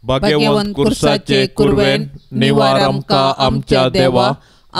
भाग्यवंत कुर्साचे कुरवेन निवार आमकां आमच्या देवा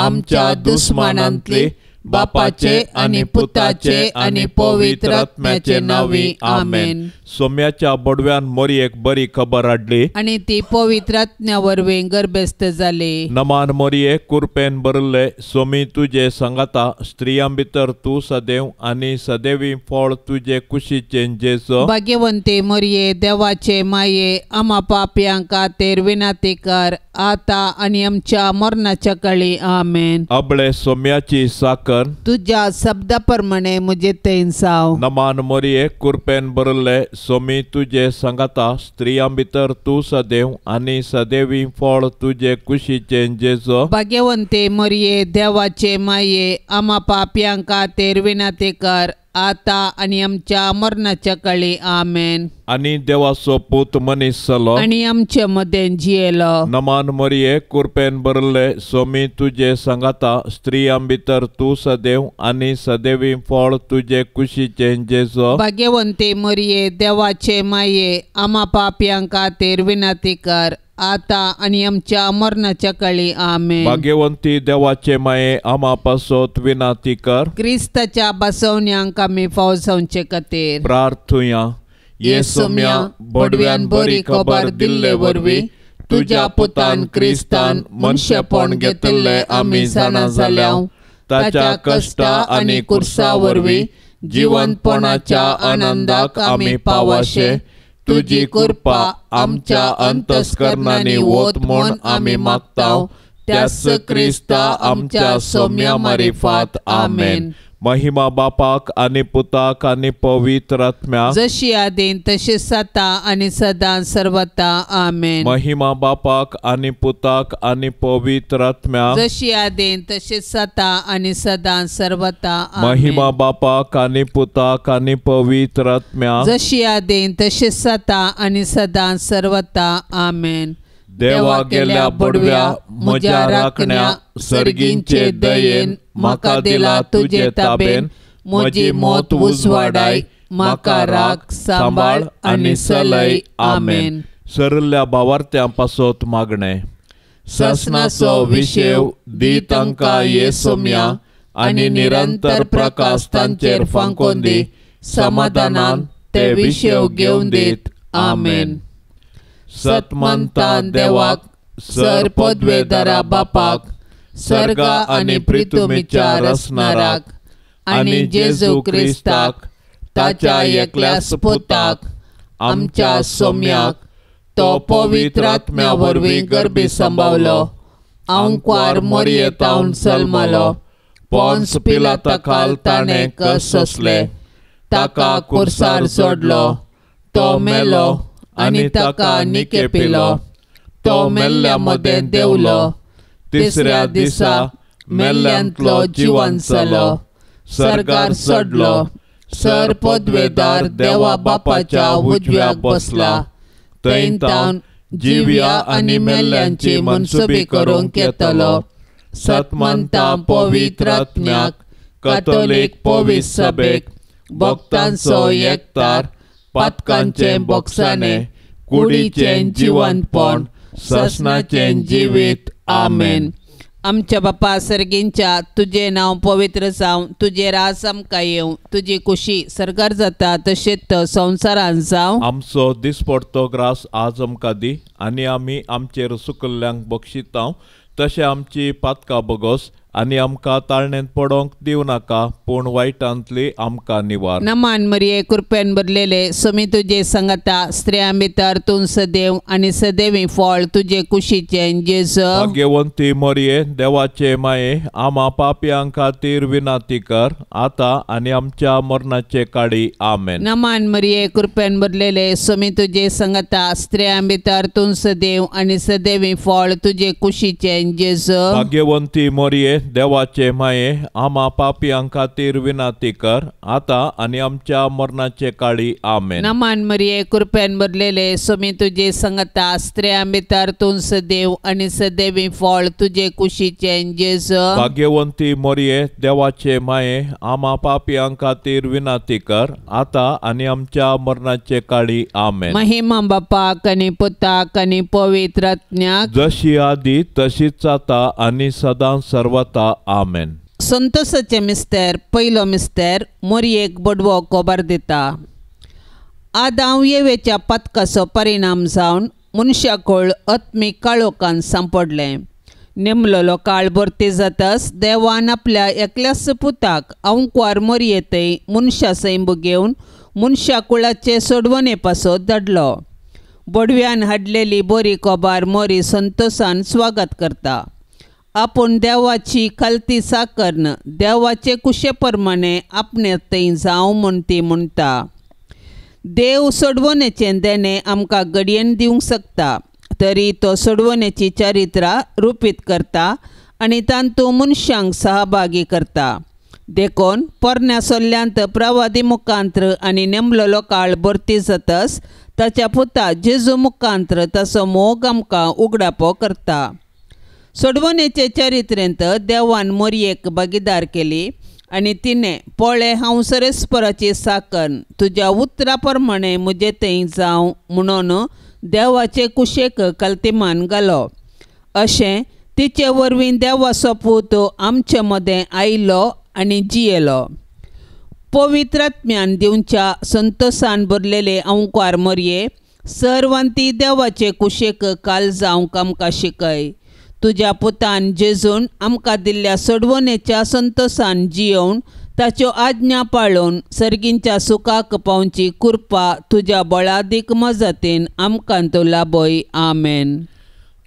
आमच्या दुस्मानांतली बापाचे आनी पुताचे आनी पवित्र आत्म्याचे नांवी आमेन. सोम्याच्या बडव्यान मोरयेक बरी खबर हाडली आनी ती पवित्र आत्म्या वरवीं गर्भस्थ जाली. नमान मोरये कुरपेन भरिल्ले सोमी तुजे सांगाता स्त्रियां भितर तूं सदैव आनी सदैवी फळ तुजे कुशीचें जेजू. भाग्यवंती मोरये देवाचे माये आमा पापयां खातीर विनंती कर आता आनी आमच्या मरणाच्या काळी आमेन. अबळे सोम्याची साकर तुज्या शब्दा प्रमाणे म्हजे थंय जावं. नमान मोरये कुरपेन भरिल्ले सोमी तुजे सांगाता स्त्रियां भितर तूं सदैव आनी सदैवी फळ तुजे कुशीचें जेजू. भाग्यवंती मोरये देवाचे माये आमा पापयां खातीर विनंती कर आता आनी आमच्या मरणाच्या काळी आमेन. आनी देवाचो पूत मनीस जालो आनी आमचे मदें जियेलो. नमान मोरये कुरपेन भरिल्ले सोमी तुजे सांगाता स्त्रियां भितर तूं सदैव आनी सदैवी फळ तुजे कुशीचें जेजू. भाग्यवंती मोरये देवाचे माये आमा पापयां खातीर विनंती कर आता आनी आमच्या मरणाच्या काळी आमेन. भाग्यवंती देवाचे माये आमा पासत विनंती कर. क्रिस्ताच्या बसवण्यांक आमी फाव जावचे खातीर प्रार्थुया. ये सोम्या बडव्यान बरी खबर दिल्ले वरवीं तुज्या पुतान क्रिस्तान मनशेपण घेतिल्लें आमी जाणा जाल्या. ताच्या कश्टा आनी कुर्सा वरवीं जिवंतपणाच्या आनंदाक आमी पावाशे तुजी कृपा आमच्या अंतस्करणांनी वत म्हूण आमी मागता. त्याच क्रिस्ता आमच्या सोम्या मारिफात आमेन. महिमा बापाक आनी पुताक आनी पवित्र आत्म्याक जशी आदीन तशी सता आनी सदां सर्वता आमेन. महिमा बापाक आनी पुताक आनी पवित्र आत्म्याक जशी आदीन तशी सता आनी सदां सर्वता आमेन. महिमा बापाक आनी पुताक आनी पवित्र आत्म्याक जशी आदीन तशी सता आनी सदां सर्वता आमेन. देवा गेल्या बडव्या म्हज्या राखण्या सर्गींचे दयेन म्हाका दिला तुजे ताबेन म्हजी मौत उजवाडाय म्हाका राख सांबाळ आनी सलय आमेन. सरल्या भावार्थ्यां पासत मागणें. सासणाचो विशेव दी तांकां ये सोम्या आनी निरंतर प्रकाश तांचेर फांकोन दी समाधानान ते विशेव घेवन दीत आमेन. सतमंता देवाक सर पदवेदारा बापाक सर्गा आनी प्रितुमीच्या रसनाराक आनी जेजू क्रिस्ताक ताच्या एकल्याच पुताक आमच्या सोम्याक तो पवित्र आत्म्या वरवीं गर्भी सांबावलो आंकवार मोरयेतावन जल्मलो पोन्स पिलाता खाल ताणें कश्ट सोंसले ताका कुर्सार जोडलो तो मेलो आनी ताका निकेपिलो तो मेल्ल्या मदें देंवलो तिसऱ्या दिसा मेल्ल्यांतलो जिवन जालो सर्गार चडलो सर पदवेदार देवा बापाच्या उजव्याक बसला थंय तावन जिव्या आनी मेल्ल्यांची मनसुबी करूंक येतलो. सतमंता पवित्र आत्म्याक कथोलीक पवित्र सभेक भक्तांचो एकतार पातकांचें बोगसाणें कुडीचें जिवंतपण ससनाचें जिवीत आमेन. आमच्या बापा सर्गींच्या तुजें नांव पवित्र जावं तुजें राज आमकां येवं तुजी कुशी सर्गार जाता तशेंच संवसारांत जावं. आमचो दिसपडतो ग्रास आज आमकां दी आनी आमी आमचेर सुकल्ल्यांक बक्षितांव तशें आमची पातकां बगोस आनी आमकां ताळणेंत पडोंक दिवं नाका पूण वायटांतली आमकां निवार. नमान मरिये कृपेन भरलेले सोमी तुजे सांगाता स्त्रियां भितर तूं सदैव आनी सदैवी फळ तुजे कुशीचें जेजू. भाग्यवंती मरिये देवाचे माये आमा पापयां खातीर विनंती कर आतां आनी आमच्या मरणाचे काळी आमेन. नमान मरिये कृपेन भरलेले सोमी तुजे सांगाता स्त्रियां भितर तूं सदैव आनी सदैवी फळ तुजे कुशीचें जेजू. भाग्यवंती मरिये मोरये देवाचे माये आमा पापयां खातीर विनंती कर आतां आनी आमच्या मरणाचे काळी. आमेन. नमान मरिये कृपेन भरलेले स्वामी तुजे संगता स्त्रियां भितर तूं सदैव आनी सदैवी फळ तुजे कुशीचें जेजू. भाग्यवंती मोरये देवाचे माये आमा पापयां खातीर विनंती कर आतां आनी आमच्या मरणाचे काळी. आमेन. महिमा बापाक आनी पुताक आनी पवित्र आत्म्याक जशी आदी तशीच आता आनी सदां सर्वता. आमेन. संतोषाचे मिस्तेर पयलो मिस्तेर मोरयेक बडवो खबर दिता. आदांव येवेच्या पथकाचो परिणाम जावन मनशाकूळ आत्मीक काळोखान सांपडलें. नेमलेलो काळ भरती जाताच देवान आपल्या एकल्याच पुताक अंकवार मोरयेतय मनशा सैंब घेवन मनशाकुळाचे सोडवणे पासत धाडलो. बडव्यान हाडलेली बरी खबर मोरी संतोषान स्वागत करता. आपूण देवाची खालती साकर्न देवाचे कुशे प्रमाणे आपणे थंय जावं म्हूण ती म्हणटा. देव सोडवणेचें देणें आमकां घडयेन दिवंक शकता तरी तो सोडवणेची चरित्रां रुपीत करता आनी तातूंत मनशांक सहभागी करता. देखून पोरण्या सल्ल्यांत प्रवादी मुखांत्र आनी नेमलेलो काळ भरती जातच ताच्या पुता जेजू मुखांत्र ताचो मोग आमकां उगडापो करता. सोडवणेचे चरित्रेंत देवान मोरयेक भागीदार केली आनी तिणें पळय हांव सरेस्पराची साकन तुज्या उतरा प्रमाणे म्हजे थंय जावं म्हणून देवाचे कुशेक कल्तिमान घालो. अशें तिचे वरवीं देवाचो पूत आमचे मदें आयलो आनी जियेलो. पवित्र आत्म्यान दिवच्या संतोषान भरलेले अंकार मोरये सर्वांती देवाचे कुशेक काल जावंक आमकां शिकय. तुज्या पुतान जेजून आमकां दिल्ल्या सोडवणेच्या संतोषान जियोवन ताच्यो आज्ञा पाळून सर्गींच्या सुखाक पावची कृपा तुज्या बळादीक मजतीन आमकां तूं लाभय. आमेन.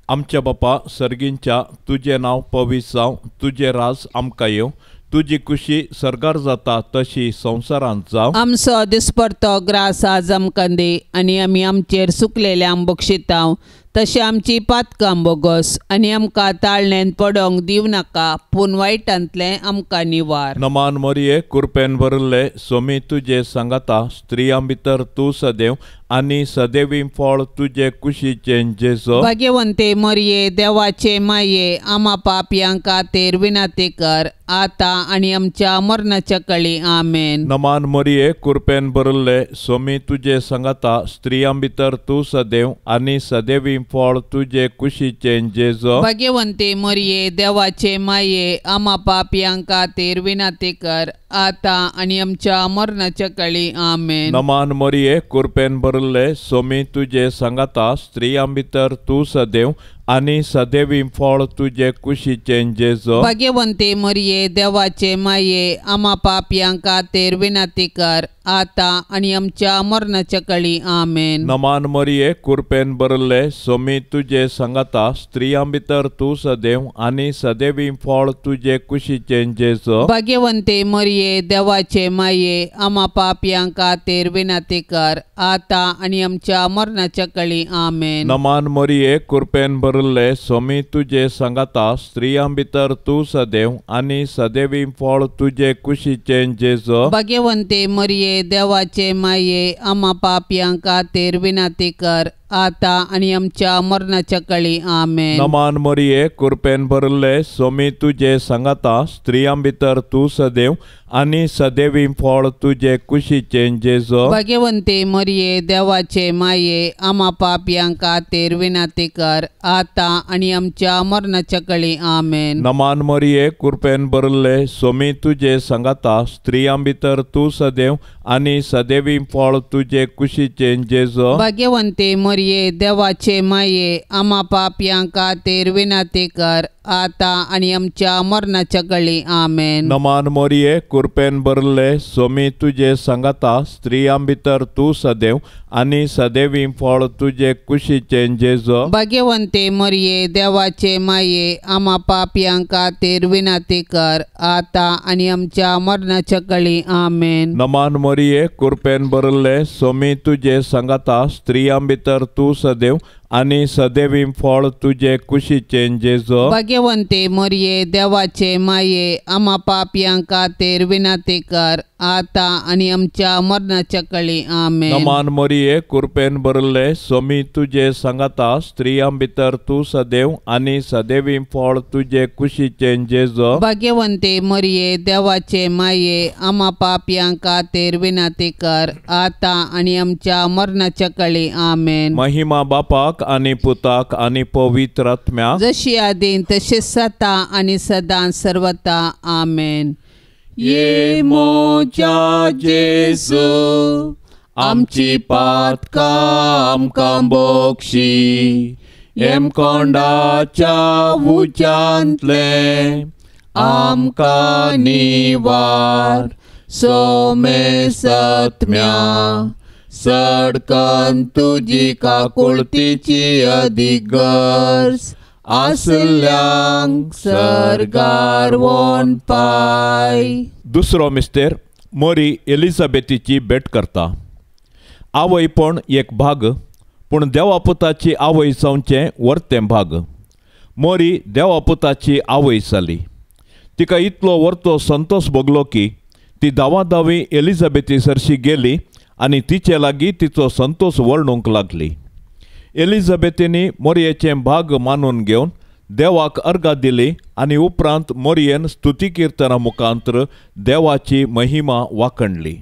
आमच्या बापा सर्गींच्या तुजें नांव पवित्र जावं, तुजें राज आमकां येवं, तुजी खुशी सर्गार जाता तशी संवसारांत जावं. आमचो दिसपडतो ग्रास आज आमकां दी आनी आमी आमचेर सुकलेल्यांक बक्षितांव तशें आमची पातकां बोगस आनी आमकां ताळणेन पडोंक दिवं नाका पूण वायटांतलें आमकां निवार. नमान मोरये कृपेन भरिल्ले स्वामी तुजे सांगाता स्त्रियां भितर तूं सदैव आनी सदैवी फळ तुजे कुशीचें जेजू. भाग्यवंते मोरये देवाचे माये आमा पापयां खातीर विनंती कर आतां आनी आमच्या मरणाच्या कळी. आमेन. नमान मोरये कृपेन भरिल्ले स्वामी तुजे सांगाता स्त्रियां भितर तूं सदैव आनी सदैवी फळ तुजे कुशीचें जेजू. भाग्यवंते मोरये देवाचे माये आमा पापयां खातीर विनंती कर आतां आनी आमच्या मरणाच्या कळी. आमेन. नमान मोरये कृपेन भरिल्ले स्वामी तुजे सांगाता स्त्रियां भितर तूं सदैव आनी सदैवी फळ तुजे कुशीचें जेजू. भाग्यवंते मोरये देवाचे माये आमा पापयां खातीर विनंती कर आतां आनी आमच्या मरणाच्या कळी. आमेन. नमान मोरये कृपेन भरिल्ले स्वामी तुजे सांगाता स्त्रियां भितर तूं सदैव आनी सदैवी फळ तुजे कुशीचें जेजू. भाग्यवंते मोरये देवाचे माये आमा पापयां खातीर विनंती कर आतां आनी आमच्या मरणाच्या कळी. आमेन. नमान मोरये कृपेन भरिल्ले स्वामी तुजे सांगाता स्त्रियां भितर तूं सदैव आनी सदैवी फळ तुजे कुशीचें जेजू. भाग्यवंते मोरये देवाचे माये आमा पापयां खातीर विनंती कर आतां आनी आमच्या मरणाच्या कळी. आमेन. नमान मोरये कृपेन भरिल्ले स्वामी तुजे सांगाता स्त्रियां भितर तूं सदैव आनी सदैवी फळ तुजे कुशीचें जेजू. भाग्यवंते मोरये देवाचे माये आमा पापयां खातीर विनंती कर आतां आनी आमच्या मरणाच्या कळी. आमेन. नमान मोरये कृपेन भरिल्ले स्वामी तुजे सांगाता स्त्रियां भितर तूं सदैव आनी सदैवी फळ तुजे कुशीचें जेजू. भाग्यवंते मोरये देवाचे माये आमा पापयां खातीर विनंती कर आतां आनी आमच्या मरणाच्या कळी. आमेन. नमान मोरये कृपेन भरिल्ले स्वामी तुजे सांगाता स्त्रियां भितर तूं सदैव आनी सदैवी फळ तुजे कुशीचें जेजू. भाग्यवंते मोरये देवाचे माये आमा पापयां खातीर विनंती कर आतां आनी आमच्या मरणाच्या कळी. आमेन. नमान मोरये कृपेन भरिल्ले स्वामी तुजे सांगाता स्त्रियां भितर तूं सदैव आनी सदैवी फळ तुजे कुशीचें जेजो। भाग्यवंते मोरये देवाचे माये आमा पापयां खातीर विनंती कर आता आनी आमच्या मरणाच्या कळी। आमेन। नमान मोरये कृपेन भरले स्वामी तुजे सांगाता स्त्रियां भितर तूं सदैव आनी सदैवी फळ तुजे कुशीचें जेजो। भाग्यवंते मोरये देवाचे माये आमा पापयां खातीर विनंती कर आता आनी आमच्या मरणाच्या कळी। आमेन। महिमा बापाक आनी पुताक आनी पवित्र आत्म्याक जशी आदीन तशी सता आनी सदां सर्वता। आमेन। ये मोजा जेजू आमची पातकां आमकां बोक्षी हेमकोंडाच्या उज्यांतलें आमकां निवार सोमेसत्म्या सडकन तुजी काकुळतीची अदीक गरज आसल्यांक सर्गार वोन पाय। दुसरो मिस्तेर मोरी एलिझाबेथीची भेट करता। आवयपण एक भाग पूण देवापुताची आवय जावचें वर्तें भाग। मोरी देवापुताची आवय जाली। तिका इतलो वर्तो संतोष भोगलो की ती धांवाधांवी एलिझाबेथी सरशी गेली आनी तिचे लागीं तिचो संतोष वर्णूंक लागली। एलिझाबेथीनी मोरयेचें भाग मानून घेवन देवाक अर्घा दिली आनी उपरांत मोरयेन स्तुती किर्तना मुखांतर देवाची महिमा वाखणली।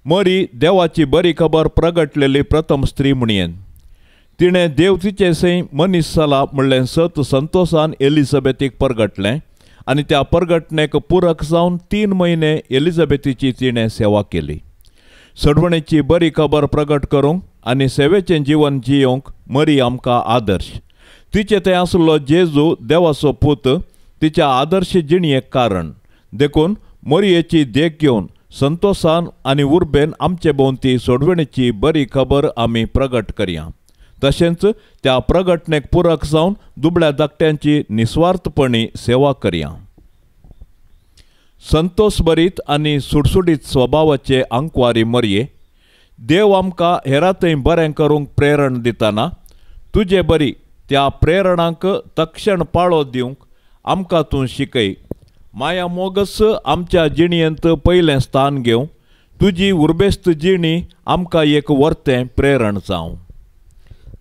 मोरी देवाची बरी खबर प्रगटलेली प्रथम स्त्री म्हणयेन तिणें देव तिचे सय मनीस जाला म्हणलें सत संतोषान एलिझाबेथीक परगटलें आनी त्या परगटणेक पुरक जावन 3 म्हयने एलिझाबेथीची तिणें सेवा केली। सडवणेची बरी खबर प्रगट करूंक आनी सेवेचें जीवन जियोवंक मरी आमकां आदर्श। तिचे थंय आसलो जेजू देवाचो पूत तिच्या आदर्श जिणेक कारण। देखून मोरयेची देख घेवन संतोषान आनी उर्बेन आमचे भोंवती सोडवणेची बरी खबर आमी प्रगट करया। तशेंच त्या प्रगटणेक पुरक जावन दुबळ्या धाकट्यांची निस्वार्थपणी सेवा करया। संतोष भरीत आनी सुडसुडीत स्वभावाचे आंकवारी मरये देव आमकां हेरां थंय बरें करूंक प्रेरण दितना तुजे बरी त्या प्रेरणांक तक्षण पाळो दिवंक आमकां तूं शिकय। माया मोगस आमच्या जिणेंत पयलें स्थान घेवं तुजी उर्बेस्त जिणी आमकां एक वर्तें प्रेरण जावं।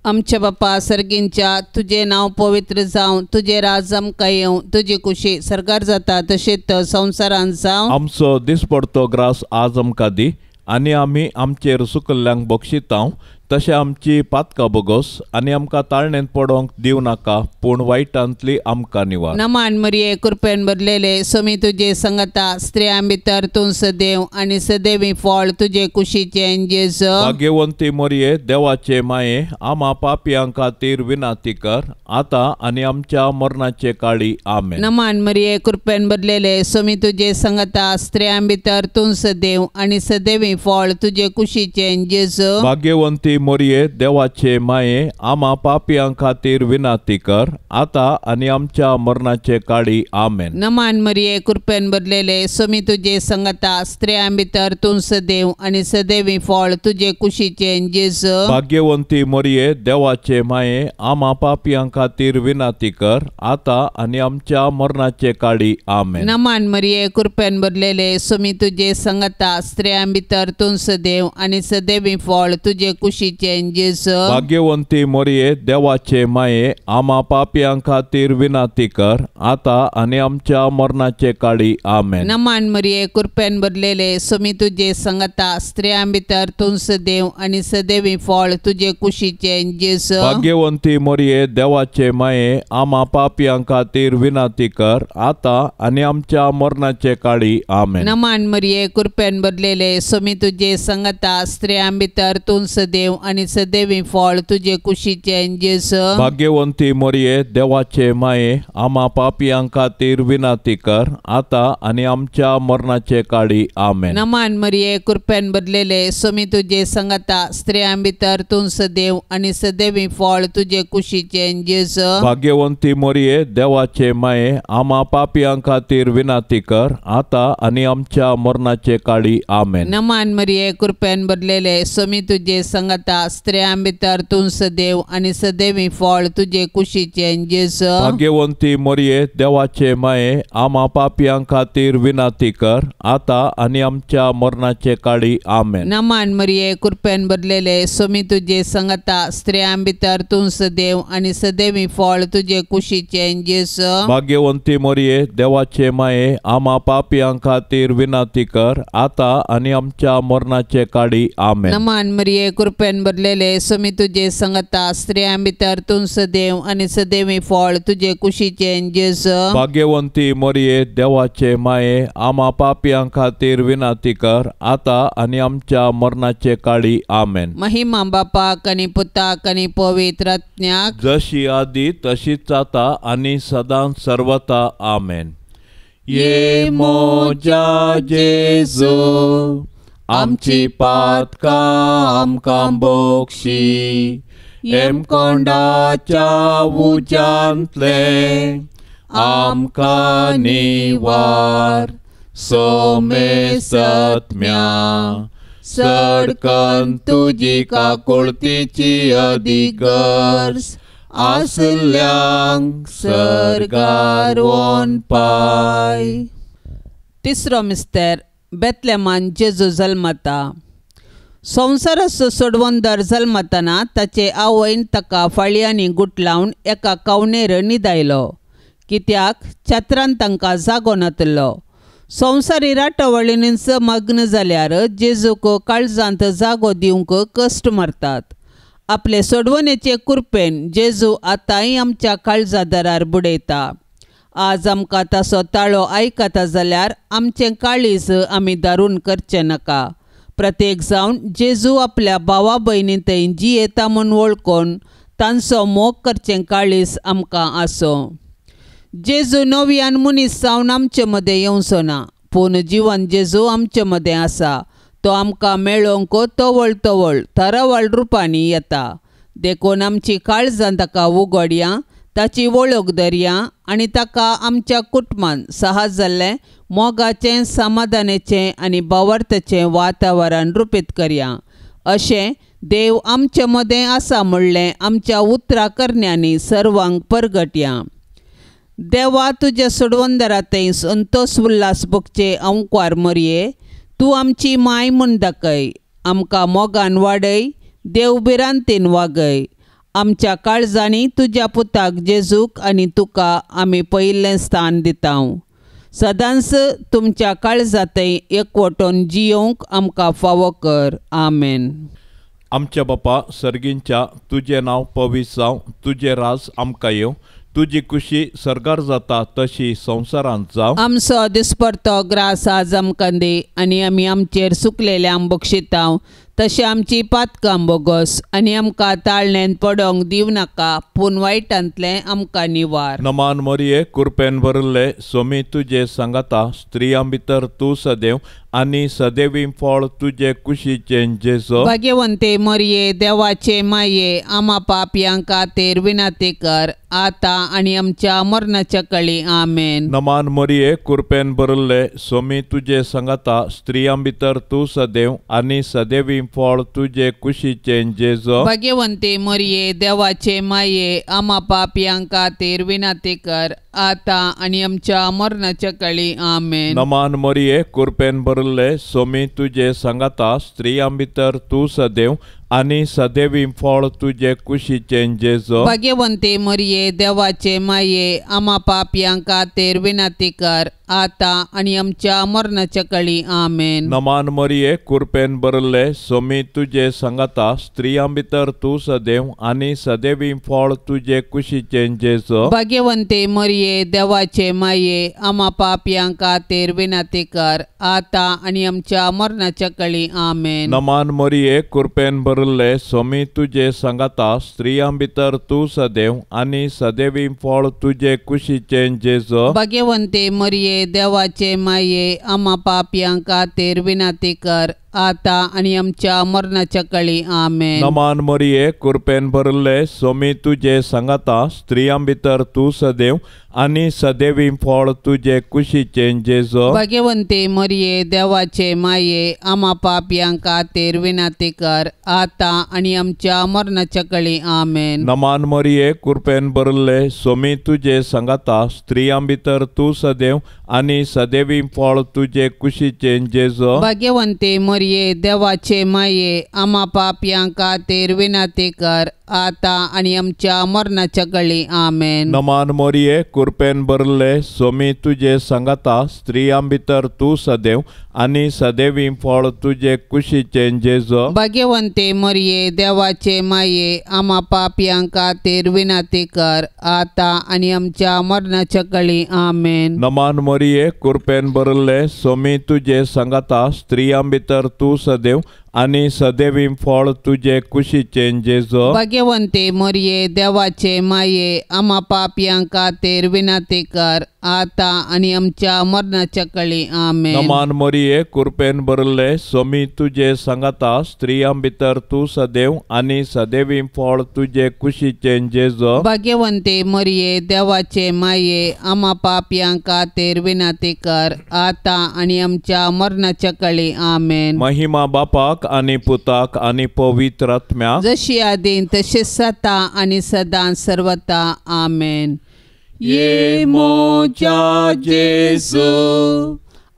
आमच्या बापा सर्गींच्या तुजें नांव पवित्र जावं, तुजें राज आमकां येवं, तुजी खुशी सर्गार जाता तशेंच संवसारांत जावं। आमचो दिसपडतो ग्रास आज आमकां दी आनी आमी आमचेर सुकल्ल्यांक बक्षितांव तशें आमची पातकां बोगोस आनी आमकां ताळणेंत पडोवंक दिवं नाका पूण वायटांतली आमकां निवार। नमान मरिये कृपेन भरलेले स्वामी तुजे संगता स्त्रियां भितर तूं सदैव आनी सदैवी फळ तुजे कुशीचें जेजू। भाग्यवंती मरिये देवाचे माये आमा पापयां खातीर विनंती कर आतां आनी आमच्या मरणाचे काळी। आमेन। नमान मरिये कृपेन भरलेले स्वामी तुजे संगता स्त्रियां भितर तूं सदैव आनी सदैवी फळ तुजे कुशीचें जेजू। भाग्यवंती मोरये देवाचे माये आमा पापयां खातीर विनंती कर आतां आनी आमच्या मरणाचे काळी। आमेन। नमान मरिये कृपेन भरलेले स्वामी तुजे संगता स्त्रियां भितर तूं सदैव आनी सदैवी फळ तुजे कुशीचें जेजू। भाग्यवंती मोरये देवाचे माये आमा पापयां खातीर विनंती कर आतां आनी आमच्या मरणाचे काळी। आमेन। नमान मरिये कृपेन भरलेले स्वामी तुजे संगता स्त्रियां भितर तूं सदैव आनी सदैवी फळ तुजे कुशीचें जेजू। भाग्यवंती मोरये देवाचे माये आमा पापयां खातीर विनंती कर आतां आनी आमच्या मरणाचे काळी। आमेन। नमान मरिये कृपेन भरलेले स्वामी तुजे संगता स्त्रियां भितर तूं सदैव आनी सदैवी फळ तुजे कुशीचें जेजू। भाग्यवंती मोरये देवाचे माये आमा पापयां खातीर विनंती कर आतां आनी आमच्या मरणाचे काळी। आमेन। नमान मरिये कृपेन भरलेले स्वामी तुजे संगता स्त्रियां भितर तूं सदैव आनी सदैवी फळ तुजे कुशीचें जेजू। भाग्यवंती मोरये देवाचे माये आमा पापयां खातीर विनंती कर आतां आनी आमच्या मरणाचे काळी। आमेन। नमान मरिये कृपेन भरलेले स्वामी तुजे संगता स्त्रियां भितर तूं सदैव आनी सदैवी फळ तुजे कुशीचें जेजू। भाग्यवंती मोरये देवाचे माये आमा पापयां खातीर विनंती कर आतां आनी आमच्या मरणाचे काळी। आमेन। नमान मरिये कृपेन भरलेले स्वामी तुजे संगता संगता स्त्रियां भितर तूं सदैव आनी सदैवी फळ तुजे कुशीचें जेजू। भाग्यवंती मरिये देवाचे माये आमा पापयां खातीर विनंती कर आता आनी आमच्या मरणाचे काळी आमेन। नमान मरिये कृपेन भरलेले स्वामी तुजे संगता स्त्रियां भितर तूं सदैव आनी सदैवी फळ तुजे कुशीचें जेजू। भाग्यवंती मरिये देवाचे माये आमा पापयां खातीर विनंती कर आता आनी आमच्या मरणाचे काळी आमेन। नमान मरिये कृपेन भरलेले स्वामी तुजे संगता स्त्रियां भितर तूं सदैव आनी सदैवी फळ तुजे कुशीचें जेजू। भाग्यवंती मरिये देवाचे माये आमा पापयां खातीर विनंती कर आता आनी आमच्या मरणाचे काळी आमेन। महिमा बापाक आनी पुताक आनी पवित्र आत्म्याक जशी आदी तशीच आता आनी सदां सर्वता आमेन। ये मोजा जेजू आमची पातकां आमकां बोक्षी हेमकोंडाच्या उज्यांतले आमकां निवार सोमेसत्म्या सडकन तुजी काकुळतीची अधिगर्ज आसल्यांक सर्गार वोन पाय। तिसरो मिस्तेर बेतलेमान जेजू जल्मता। संवसाराचो सोडवंदर जल्मतना ताचे आवयन ताका फाळयांनी गुटलावन एका कावणेर न्हिदायलो कित्याक छत्रान तांकां जागो नातलो। संवसारी राटावळींनीच मग्न जाल्यार जेजूक काळजांत जागो दिवंक कश्ट मारतात। आपले सोडवणेचे कृपेन जेजू आतांय आमच्या काळजा दारार बुडयता। आज आमकां ताचो ताळो आयकता जाल्यार आमचें काळीज आमी दारून करचें नाका। प्रत्येक जावन जेजू आपल्या भावा भयणी थंय जियेता म्हूण वळखून तांचो मोग करचें काळीज आमकां आसूं। जेजू नव्यान मनीस जावन आमचे मदें येवचो ना, पूण जिवन जेजू आमचे मदें आसा। तो आमकां मेळोवंक तवळ तवळ थरावळ रुपांनी येता। देखून आमची काळजां ताका उगडया, ताची वळख धरया आनी ताका आमच्या कुटुंबान सहज जाल्लें मोगाचें, समाधानाचें आनी भावार्थाचें वातावरण रुपीत करया। अशें देव आमचे मदें आसा म्हणलें आमच्या उतरां करण्यांनी सर्वांक परगटया। देवा तुज्या सोडवंदरा थंय संतोष उल्हास भोगचे अंकवार मरये तूं आमची माय म्हूण दाखय, आमकां मोगान वाडय, देव भिरांतीन वागय। आमच्या काळजांनी तुज्या पुताक जेजूक आनी तुका आमी पयलें स्थान दिता। सदांच तुमच्या काळजांतय एकवटून जियोवंक आमकां फावो कर। आमेन। आमच्या बापा सर्गींच्या तुजें नांव पवित्र जावं, तुजें राज आमकां येवं, तुजी खुशी सर्गार जाता तशी संवसारांत जावं। आमचो दिसपडतो ग्रास आज आमकां दी आनी आमी आमचेर सुकलेल्यांक बक्षितांव तशें आमची पातकां बोगस आनी आमकां ताळणेन पडोंक दिवं नाका, पूण वायटांतलें आमकां निवार। नमान मरिये कृपेन भरिल्ले स्वामी तुजे सांगाता, स्त्रियां भितर तूं सदैव आनी सदैवी फळ तुजे कुशीचें जेजू। भाग्यवंते मरिये देवाचे माये आमा पापयां खातीर विनंती कर आतां आनी आमच्या मरणाच्या कळी। आमेन। नमान मरिये कृपेन भरिल्ले स्वामी तुजे सांगाता, स्त्रियां भितर तूं सदैव आनी सदैवी फळ तुजे कुशीचें जेजू। भाग्यवंते मरिये देवाचे माये आमा पापयां खातीर विनंती कर आतां आनी आमच्या मरणाच्या कळी। आमेन। नमान मरिये कृपेन भरिल्ले स्वामी तुजे सांगाता, स्त्रियां भितर तूं सदैव आनी सदैवी फळ तुजे कुशीचें जेजू। भाग्यवंते मरिये देवाचे माये आमा पापयां खातीर विनंती कर आतां आनी आमच्या मरणाच्या कळी। आमेन। नमान मरिये कृपेन भरिल्ले स्वामी तुजे सांगाता, स्त्रियां भितर तूं सदैव आनी सदैवी फळ तुजे कुशीचें जेजू। भाग्यवंते मरिये देवाचे माये आमा पापयां खातीर विनंती कर आतां आनी आमच्या मरणाच्या कळी। आमेन। नमान मरिये कृपेन भरिल्ले स्वामी तुजे सांगाता, स्त्रियां भितर तूं सदैव आनी सदैवी फळ तुजे कुशीचें जेजू। भाग्यवंते मरिये देवाचे माये आमा पापयां खातीर विनंती कर आतां आनी आमच्या मरणाच्या काळी. आमेन. नमान मरिये, कृपेन भरिल्ले, सोमी तुजे सांगाता, स्त्रियां भितर तूं सदैव आनी सदैवी फळ तुजे कुशीचें जेजू. भाग्यवंती मरिये, देवाचे माये, आमा पापयां खातीर विनंती कर, आतां आनी आमच्या मरणाच्या काळी. आमेन. नमान मरिये, कृपेन भरिल्ले, सोमी तुजे सांगाता, स्त्रियां भितर तूं सदैव आनी सदैवी फळ तुजे कुशीचें जेजू. भाग्यवंती मरिये, देवाचे माये, आमा पापयां खातीर विनंती कर, आतां आनी आमच्या मरणाच्या काळी. आमेन. नमान मरिये, कृपेन भरिल्ले, सोमी तुजे सांगाता, स्त्रियां भितर तूं सदैव आनी सदैवी फळ तुजे कुशीचें जेजू. भाग्यवंती मरिये, देवाचे माये, आमा पापयां खातीर विनंती कर, आतां आनी आमच्या मरणाच्या काळी. आमेन. नमान मरिये, कृपेन भरिल्ले, सोमी तुजे सांगाता, स्त्रियां भितर तूं सदैव आनी सदैवी फळ तुजे कुशीचें जेजू. भाग्यवंती मरिये, देवाचे माये, आमा पापयां खातीर विनंती कर, आतां आनी आमच्या मरणाच्या काळी. आमेन. नमान मरिये, कृपेन भरिल्ले, सोमी तुजे सांगाता, स्त्रियां भितर तूं सदैव आनी सदैवी फळ तुजे कुशीचें जेजू. भाग्यवंती मरिये, देवाचे माये, आमा पापयां खातीर विनंती कर, आतां आनी आमच्या मरणाच्या काळी. आमेन. महिमा बापाक आनी पुताक आनी पवित्र आत्म्याक, जशी आदीं तशीच सता आनी सदां सर्वता. आमेन. ये मोज्या जेजू,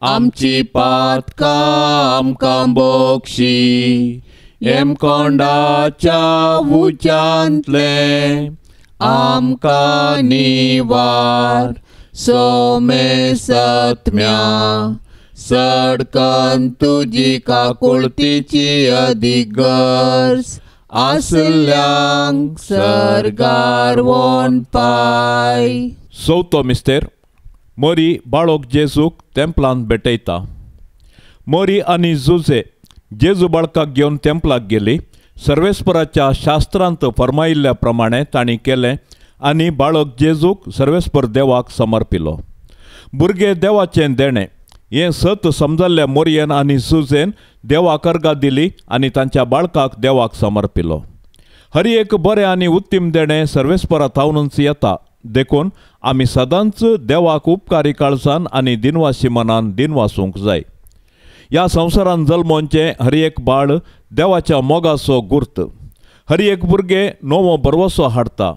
आमची पातकां आमकां बक्षी, येमकोंडाच्या उज्यांतलें आमकां निवार, सोमेसत्म्या सडकन तुजी काकुळतीची अदीक गरज आसल्यांक सर्गार वोन पाय. चवथो मिस्तेर. मोरी बाळोक जेजूक तेंपलांत भेटयता. मोरी आनी जुजे जेजू बाळकाक घेवन तेंपलाक गेली. सर्वेस्पराच्या शास्त्रांत फर्मायिल्ल्या प्रमाणे तांणी केलें आनी बाळक जेजूक सर्वेस्पर देवाक समर्पिलो. भुरगें देवाचें देणें हें सत समजल्ल्या मोरयेन आनी सुजेन देवाक अर्गां दिली आनी तांच्या बाळकाक देवाक समर्पिलो. हर एक बरें आनी उत्तीम देणें सर्वेस्परा थावनूच येता, देखून आमी सदांच देवाक उपकारी काळजान आनी दिनवासी मनान दिनवासूंक जाय. ह्या संवसारान जल्मोवचें हर एक बाळ देवाच्या मोगाचो गुर्त, हर एक भुरगें नवो भरवसो हाडटा.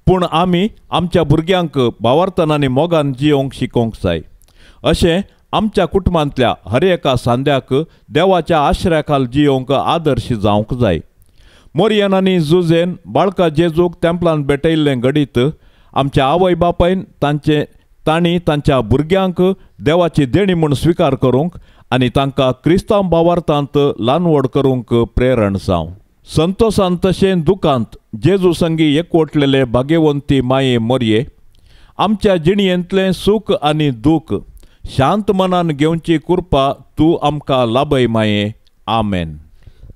पूण आमी आमच्या भुरग्यांक भावार्थान आनी मोगान जियोवंक शिकोवंक जाय. अशें आमच्या कुटुंबांतल्या हर एका सांद्याक देवाच्या आश्रया खाल जियोवंक आदर्श जावंक जाय. मोरयेन आनी जुजेन बाळका जेजूक तेंपलान भेटयल्लें घडीत आमच्या आवय बापायन तांणी तांच्या भुरग्यांक देवाची देणी म्हूण स्विकार करूंक आनी तांकां क्रिस्तांव भावार्थांत ल्हान व्हड करूंक प्रेरण जावं. संतोसान तशें दुखांत जेजू संगी एकवटलेले भाग्यवंती माये मोरये, आमच्या जिणयेंतलें सूख आनी दूख शांत मनान घेवची कृपा तूं आमकां लाभय माये. आमेन.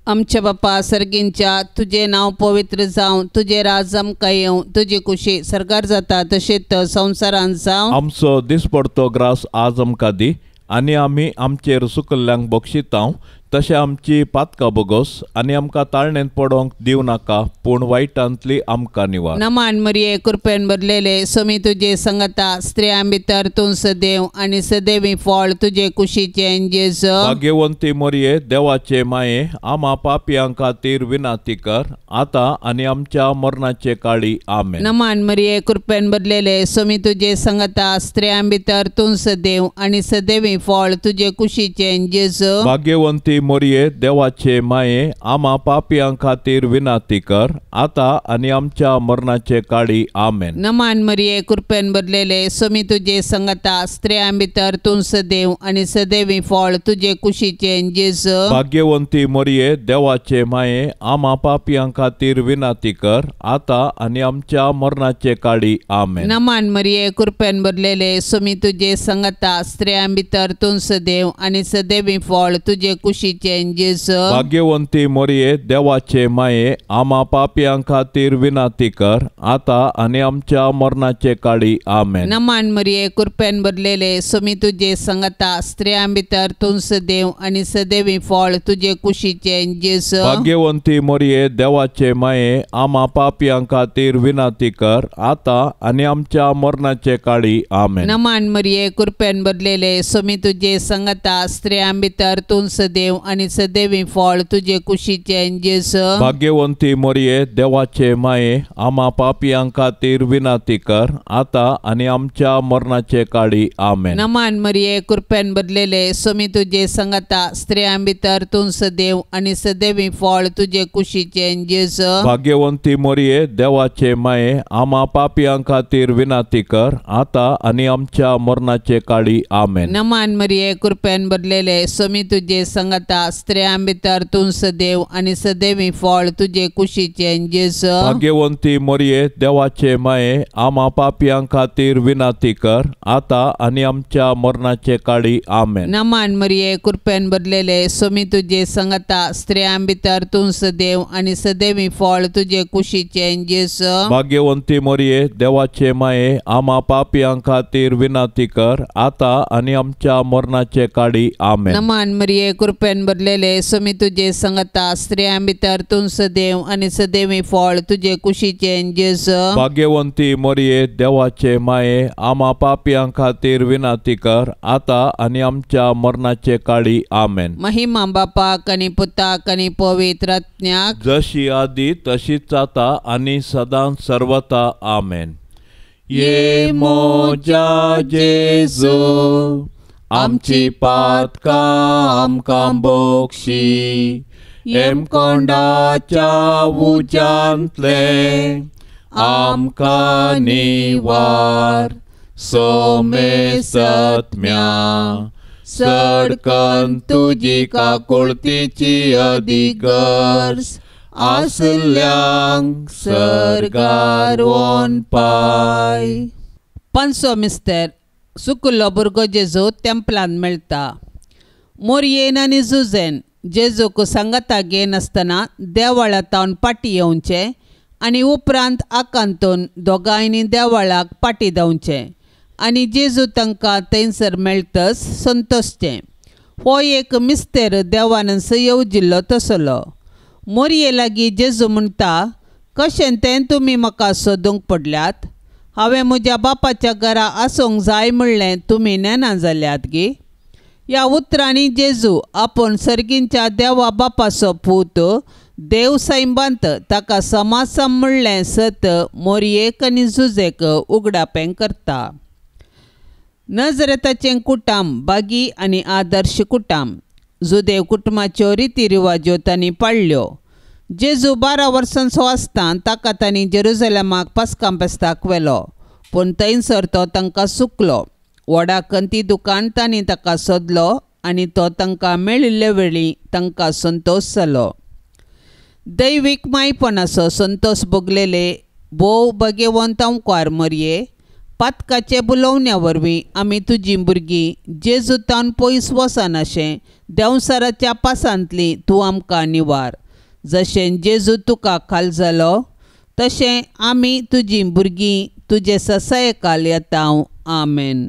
आमच्या बापा सर्गींच्या, तुजें नांव पवित्र जावं, तुजें राज आमकां येवं, तुजी खुशी सर्गार जाता तशेंच संवसारांत जावं. आमचो दिसपडतो ग्रास आज आमकां दी आनी आमी आमचेर सुकल्ल्यांक बक्षितांव तशें आमची पातकां बोगोस आनी आमकां ताळणेंत पडोवंक दिवं नाका, पूण वायटांतली आमकां निवार. नमान मरिये, कृपेन भरलेले, सोमी तुजे संगता, स्त्रियां भितर तूं सदैव आनी सदैवी फळ तुजे कुशीचें जेजू. भाग्यवंती मरिये, देवाचे माये, आमा पापयां खातीर विनंती कर, आतां आनी आमच्या मरणाचे काळी. आमेन. नमान मरिये, कृपेन भरलेले, सोमी तुजे संगता, स्त्रियां भितर तूं सदैव आनी सदैवी फळ तुजे कुशीचें जेजू. भाग्यवंती मोरये, देवाचे माये, आमा पापयां खातीर विनंती कर, आतां आनी आमच्या मरणाचे काळी. आमेन. नमान मरिये, कृपेन भरलेले, सोमी तुजे संगता, स्त्रियां भितर तूं सदैव आनी सदैवी फळ तुजे कुशीचें जेजू. भाग्यवंती मोरये, देवाचे माये, आमा पापयां खातीर विनंती कर, आतां आनी आमच्या मरणाचे काळी. आमेन. नमान मरिये, कृपेन भरलेले, सोमी तुजे संगता, स्त्रियां भितर तूं सदैव आनी सदैवी फळ तुजे कुशीचें कुशीचें जेजू। भाग्यवंती मोरये देवाचे माये आमा पापयां खातीर विनंती कर आता आनी आमच्या मरणाचे काळी आमेन। नमान मरिये कृपेन भरलेले स्वामी तुजे संगता स्त्रियां भितर तूं सदैव आनी सदैवी फळ तुजे कुशीचें जेजू। भाग्यवंती मोरये देवाचे माये आमा पापयां खातीर विनंती कर आता आनी आमच्या मरणाचे काळी आमेन। नमान मरिये कृपेन भरलेले स्वामी तुजे संगता स्त्रियां भितर तूं सदैव आनी सदैवी फळ तुजे कुशीचें जेजू। भाग्यवंती मोरये देवाचे माये आमा पापयां खातीर विनंती कर आता आनी आमच्या मरणाचे काळी आमेन। नमान मरिये कृपेन भरलेले स्वामी तुजे संगता स्त्रियां भितर तूं सदैव आनी सदैवी फळ तुजे कुशीचें जेजू। भाग्यवंती मोरये देवाचे माये आमा पापयां खातीर विनंती कर आता आनी आमच्या मरणाचे काळी आमेन। नमान मरिये कृपेन भरलेले स्वामी तुजे संगता स्त्रियां भितर तूं सदैव आनी सदैवी फळ तुजे कुशीचें जेजू। भाग्यवंती मोरये देवाचे माये आमा पापयां खातीर विनंती कर आता आनी आमच्या मरणाचे काळी आमेन। नमान मरिये कृपेन भरलेले स्वामी तुजे संगता स्त्रियां भितर तूं सदैव आनी सदैवी फळ तुजे कुशीचें जेजू। भाग्यवंती मोरये देवाचे माये आमा पापयां खातीर विनंती कर आता आनी आमच्या मरणाचे काळी आमेन। नमान मरिये कृपेन भरलेले स्वामी तुजे संगता स्त्रियां भितर तूं सदैव आनी सदैवी फळ तुजे कुशीचें जेजू। भाग्यवंती मोरये देवाचे माये आमा पापयां खातीर विनंती कर आता आनी आमच्या मरणाचे काळी आमेन। महिमा बापाक आनी पुताक आनी पवित्र आत्म्याक, जशी आदी तशीच आता आनी सदां सर्वता आमेन। ये मोजा जेजू आमची पातकां आमकां बोक्षी हेमकोंडाच्या उज्यांतले आमकां निवार सोमेसत्म्या सडकन तुजी काकुळतीची अधिगर्ज आसल्यांक सर्गार वोन पाय। पंचो मिस्तर सुकुल्लो भुरगो जेजू तेंपलान मेळटा। मोरयेन आनी जुजेन जेजूक सांगाता घेनासतना देवळा तावन पाटी येवचें आनी उपरांत आकांतून दोगांयनी देवळाक पाटी धांवचें आनी जेजू तांकां थंयसर मेळटच संतोशचें। हो एक मिस्तेर देवानस येवजिल्लो तसलो। मोरये लागीं जेजू म्हणटा, कशें तें तुमी म्हाका सोदूंक पडल्यात? हांवें म्हज्या बापाच्या घरा आसूंक जाय म्हणलें तुमी नेना जाल्यात गी? ह्या उतरांनी जेजू आपूण सर्गींच्या देवा बापाचो पूत देव सैंबांत ताका समासम म्हणलें सत मोरयेक आनी जुजेक उगडापें करता। नजरेताचें कुटाम बागी आनी आदर्श कुटाम। जुदेव कुटुंबाच्यो रिती रिवाज्यो तांणी पाळ्ळ्यो। जेजू 12 वर्सांचो आसतना ताका तांणी जेरुजलेमाक पास्कां फेस्ताक व्हेलो, पूण थंयसर तो तांकां सुकलो। व्हडा कंती दुकान तांणी ताका सोदलो आनी तो तांकां मेळिल्ले वेळी तांकां संतोश जालो। दैवीक मायपणाचो संतोश भोगलेले भोव भाग्यवंत अंकार मरये पातकाचे बुलोवण्या वरवीं आमी तुजीं भुरगीं जेजूतान पयस वचनाशें देंवसाराच्या पासांतली तूं आमकां निवार। जशें जेजू तुका खाल जालो तशें आमी तुजीं भुरगीं तुजे ससायकाल येता। आमेन।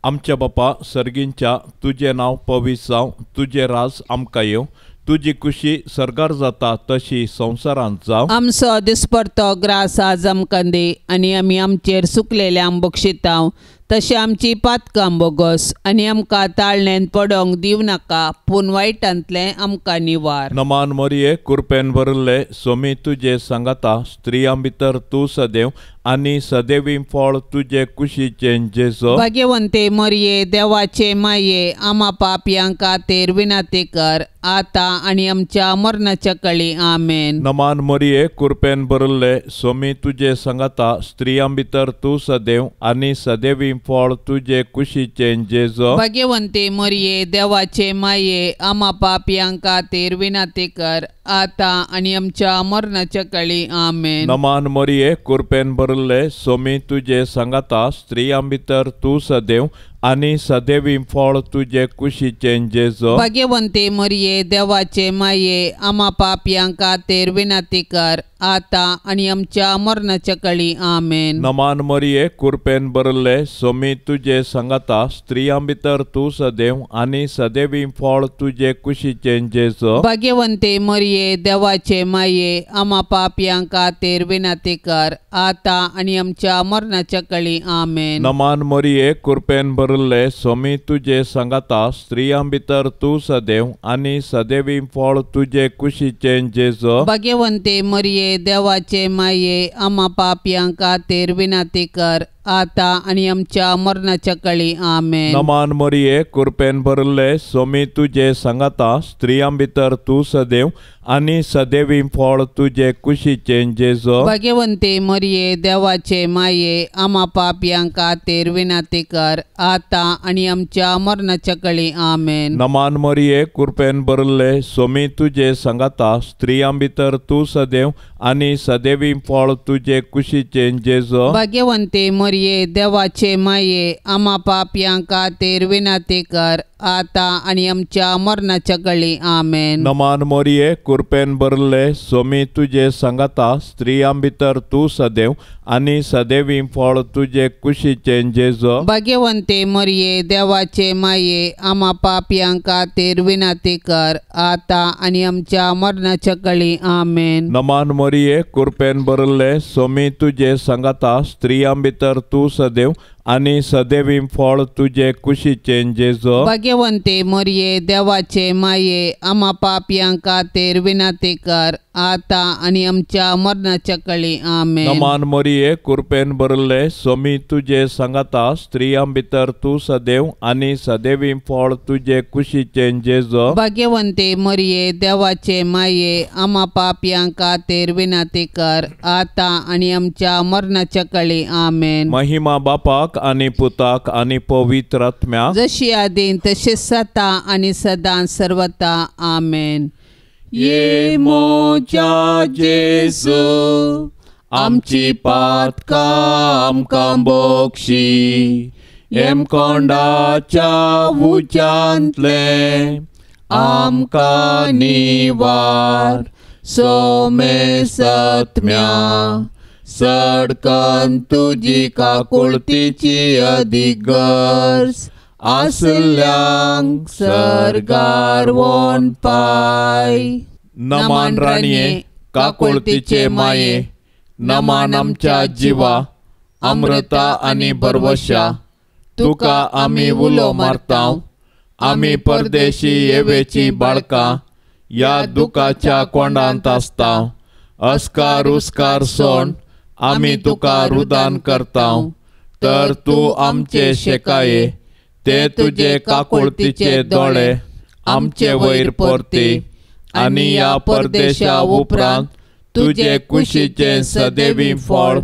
आमच्या बापा सर्गींच्या तुजें नांव पवित्र जावं, तुजें राज आमकां येवं, तुजी खुशी सर्गार जाता तशी संवसारांत जावं। आमचो दिसपडतो ग्रास आज आमकां दी आनी आमी आमचेर सुकलेल्यांक बक्षितांव तशें आमची पातकां बोगस आनी आमकां ताळणेन पडोंक दिवं नाका पूण वायटांतलें आमकां निवार। नमान मरिये कृपेन भरिल्ले स्वामी तुजे सांगाता, स्त्रियां भितर तूं सदैव आनी सदैवी फळ तुजे कुशीचें जेजू। भाग्यवंते मरिये देवाचे माये आमा पापयां खातीर विनंती कर आतां आनी आमच्या मरणाच्या कळी। आमेन। नमान मरिये कृपेन भरिल्ले स्वामी तुजे सांगाता, स्त्रियां भितर तूं सदैव आनी सदैवी फळ तुजे कुशीचें जेजू। भाग्यवंते मरिये देवाचे माये आमा पापयां खातीर विनंती कर आतां आनी आमच्या मरणाच्या काळी आमेन. नमान मरिये, कृपेन भरिल्ले, सोमी तुजे सांगाता, स्त्रियां भितर तूं सदैव आनी सदैवी फळ तुजे कुशीचें जेजू. भाग्यवंती मरिये, देवाचे माये, आमा पापयां खातीर विनंती कर, आतां आनी आमच्या मरणाच्या काळी आमेन. नमान मरिये, कृपेन भरिल्ले, सोमी तुजे सांगाता, स्त्रियां भितर तूं सदैव आनी सदैवी फळ तुजे कुशीचें जेजू. भाग्यवंती मरिये, देवाचे माये, आमा पापयां खातीर विनंती कर, आतां आनी आमच्या मरणाच्या काळी आमेन. नमान मरिये, कृपेन भरिल्ले, सोमी तुजे सांगाता, स्त्रियां भितर तूं सदैव आनी सदैवी फळ तुजे कुशीचें जेजू. भाग्यवंती मरिये, देवाचे माये, आमा पापयां खातीर विनंती कर, आतां आनी आमच्या मरणाच्या काळी आमेन. नमान मरिये, कृपेन भरिल्ले, सोमी तुजे सांगाता, स्त्रियां भितर तूं सदैव आनी सदैवी फळ तुजे कुशीचें जेजू. भाग्यवंती मरिये, देवाचे माये, आमा पापयां खातीर विनंती कर, आतां आनी आमच्या मरणाच्या काळी आमेन. नमान मरिये, कृपेन भरिल्ले, सोमी तुजे सांगाता, स्त्रियां भितर तूं सदैव आनी सदैवी फळ तुजे कुशीचें जेजू. भाग्यवंती मरिये, देवाचे माये, आमा पापयां खातीर विनंती कर, आतां आनी आमच्या मरणाच्या काळी आमेन. नमान मरिये, कृपेन भरिल्ले, सोमी तुजे सांगाता, स्त्रियां भितर तूं सदैव आनी सदैवी फळ तुजे कुशीचें जेजू. भाग्यवंती मरिये, देवाचे माये, आमा पापयां खातीर विनंती कर, आतां आनी आमच्या मरणाच्या काळी आमेन. नमान मरिये, कृपेन भरिल्ले, सोमी तुजे सांगाता, स्त्रियां भितर तूं सदैव आनी सदैवी फळ तुजे कुशीचें जेजू. भाग्यवंती मरिये, देवाचे माये, आमा पापयां खातीर विनंती कर, आतां आनी आमच्या मरणाच्या काळी आमेन. नमान मरिये, कृपेन भरिल्ले, सोमी तुजे सांगाता, स्त्रियां भितर तूं सदैव आनी सदैवी फळ तुजे कुशीचें जेजू. भाग्यवंती मरिये, देवाचे माये, आमा पापयां खातीर विनंती कर, आतां आनी आमच्या मरणाच्या काळी आमेन. महिमा बापाक आनी पुताक आनी पवित्र आत्म्याक, जशी आदीं तशी सता आनी सदां सर्वता आमेन. ये मोजा जेजू, आमची पातकां आमकां बोक्षी, हेमकोंडाच्या उज्यांतलें आमकां निवार, सोमे सत्म्या सडकन तुजी काकुळतीची अदीक गरज आसल्यांक सर्गार वोन पाय. नमान राणये, काकुळतीचे माये, नमान आमच्या जिवा, अमृता आनी भरवशा, तुका आमी उलो मारता, आमी परदेशी येवेची बाळकां ह्या दुखाच्या कोंडांत आसता, अस्कार उस्कार सोण आमी तुका रुदान करता, तर तूं आमचे शेकाये, ते तुजे काकुळतीचे दोळे आमचे वयर परती, आनी ह्या परदेशा उपरांत तुजे कुशीचें सदैवी फळ